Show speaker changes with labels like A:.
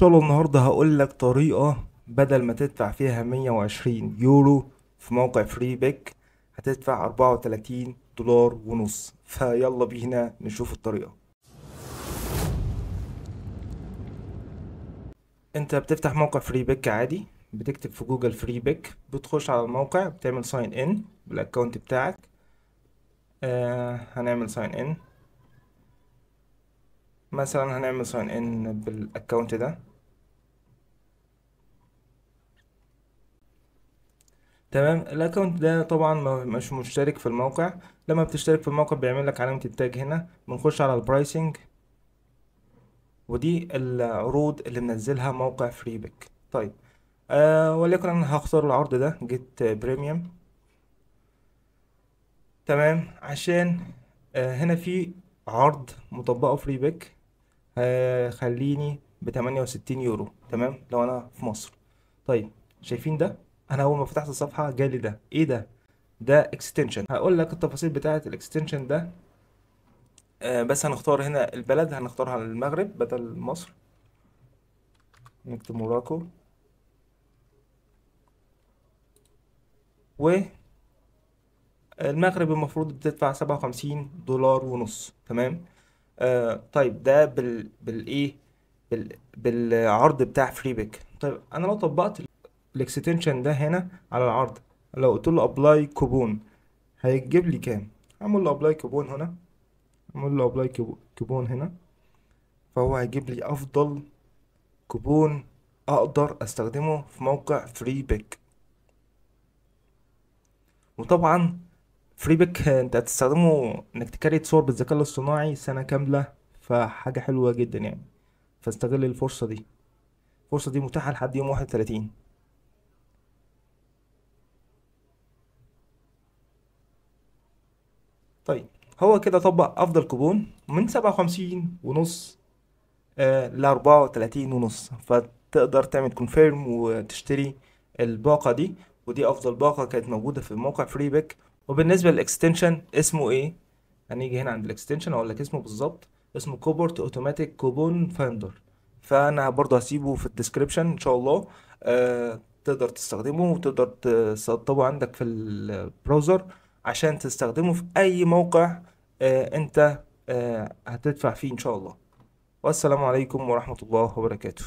A: شاء الله النهارده هقول لك طريقه بدل ما تدفع فيها 120 يورو في موقع Freepik هتدفع 34 دولار ونص. فيلا بينا نشوف الطريقة. انت بتفتح موقع Freepik عادي، بتكتب في جوجل Freepik، بتخش على الموقع، بتعمل sign in بال account بتاعك. هنعمل sign in، مثلا هنعمل sign in بال account ده. تمام. ال account ده طبعا مش مشترك في الموقع. لما بتشترك في الموقع بيعمل لك علامة ال tag هنا. بنخش على ال pricing، ودي العروض اللي منزلها موقع Freepik. طيب وليكن انا هختار العرض ده get premium. تمام، عشان هنا في عرض مطبقه Freepik هخليني ب68 يورو. تمام، لو انا في مصر. طيب شايفين ده؟ انا اول ما فتحت الصفحة جالي ده. ايه ده؟ ده extension. هقول لك التفاصيل بتاعه ال extension ده. بس هنختار هنا البلد، هنختارها المغرب بدل مصر، نكتب Morocco. والمغرب المفروض بتدفع 57 دولار ونص. تمام. طيب ده بالايه بالعرض بتاع Freepik. طيب انا لو طبقت ال extension ده هنا على العرض، لو قلت له apply coupon هيجيب لي كام؟ اعمل له apply coupon هنا، اعمل له apply coupon هنا، فهو هيجيب لي افضل كوبون اقدر استخدمه في موقع Freepik. وطبعا Freepik انت هتستخدمه انك ت create صور بالذكاء الاصطناعي سنة كاملة، فحاجة حلوة جدا يعني. فاستغل الفرصة دي، الفرصة دي متاحة لحد يوم 31. طيب هو كده طبق افضل كوبون من 57 ونص ل 34 ونص، فتقدر تعمل confirm وتشتري الباقة دي، ودي افضل باقة كانت موجودة في موقع Freepik. وبالنسبة لل extension اسمه ايه؟ هنيجي هنا عند ال extension اقول لك اسمه بالظبط. اسمه Copart Automatic Coupon Finder. فانا برضه هسيبه في ال description ان شاء الله. تقدر تستخدمه وتقدر تسطبه عندك في ال browser عشان تستخدمه في اي موقع انت هتدفع فيه ان شاء الله. والسلام عليكم ورحمة الله وبركاته.